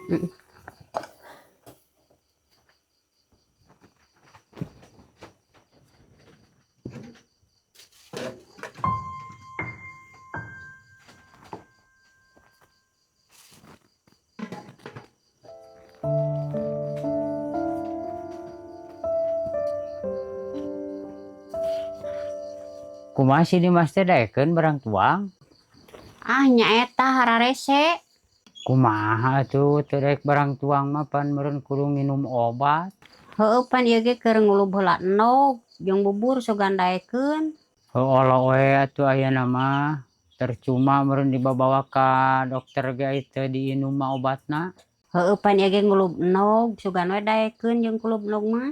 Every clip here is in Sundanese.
Heeh. Kumaha si Dimas teh daekeun barang tuang? Ah, nya eta hararese. Kumaha atuh teu daek barang tuang mah, pan meureun kudu nginum obat. Heueuh, pan ieu ge keur ngulub heula endog jeung bubur sugan daekeun. Heueuh we atuh, ayeuna mah percuma meureun dibabawa ka dokter ge ai teu diinum mah obatna. Heueuh, pan ieu ge ngulub endog sugan we daekeun jeung kulub endog mah.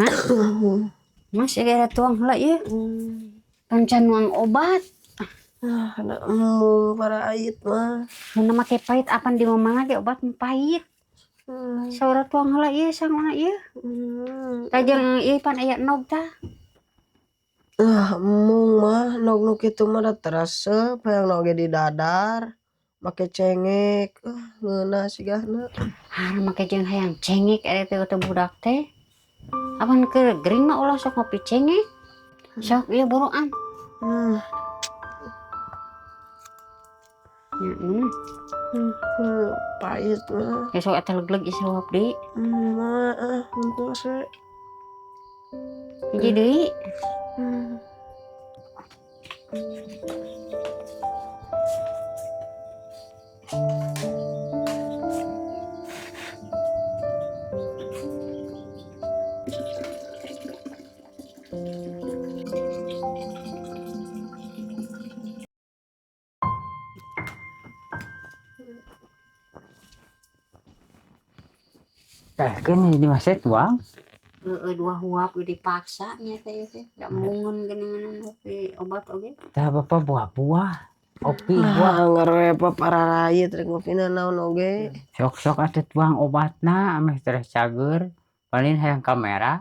Mas, Mas, ieu tuang heula ieu. Pan can nuang obat. Ah, da embung para ait mah. Mun make pahit, apan di mamana ge obat mah pahit. Saurang tuang heula ieu sanguna ieu. Tah, jeung ieu pan aya endog tah. Ah, embung mah endog nu kitu mah da teu resep, hayangna oge didadar make cengek. Ah, ngeunah sigana. Ah, make jeung hayang cengek eta teh budak teh. Apan keur gering mah ulah sok ngopi cengek. Sok ieu buruan. Ya, ngeunah. Pahit mah. Ya sok eta leg-leg isi huap deui. Mah ah, untung sih. Hiji deui. Daekeun Dimas teh tuang. Heeh, dua huap ge dipaksa nya teh ieu teh. Da embungeun geuningan ngopi obat oge. Tah, bapak buah-buah. Kopi buah. Ah, ngarepot pararait rek ngopina naon oge. Sok-sok atuh tuang obatna ameh terus cager. Paling hayang kamera.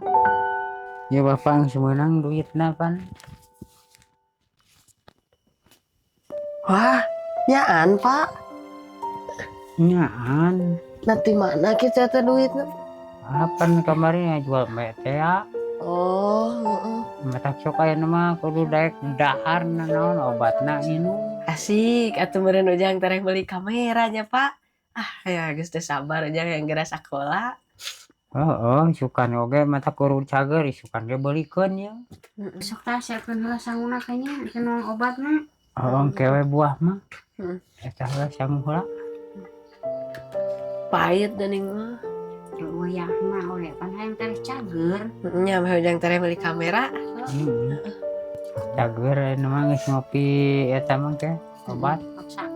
Ya bapak geus meunang duitna pan. Wah, nyaan, Pak. Nyaan. Nanti mana kita teh duitna? Apan kamari jual mie teh ya. Oh, heeh. Matak sok ayeuna mah kudu daek dahar naon obatna nginum. Asik, atuh meureun Ujang teh meuli kamera nya, Pak. Ah, ya geus teu sabar Ujang yang geura sakola. Heeh, sukan oge mata kudu cager, sukan ge beulikeun ya. Sok tah siapkeun heula sanguna kayaknya keur nuang obatna. Heeh, engke we buah mah. Heeh. Eta heula sangu heula. Pahit geuning mah. Eueuh yahna we pan hayang teh cager. Nya mah Ujang teh meuli kamera. Heeh. Cager ayeuna mah geus ngopi eta mah teh obat. Paksakeun.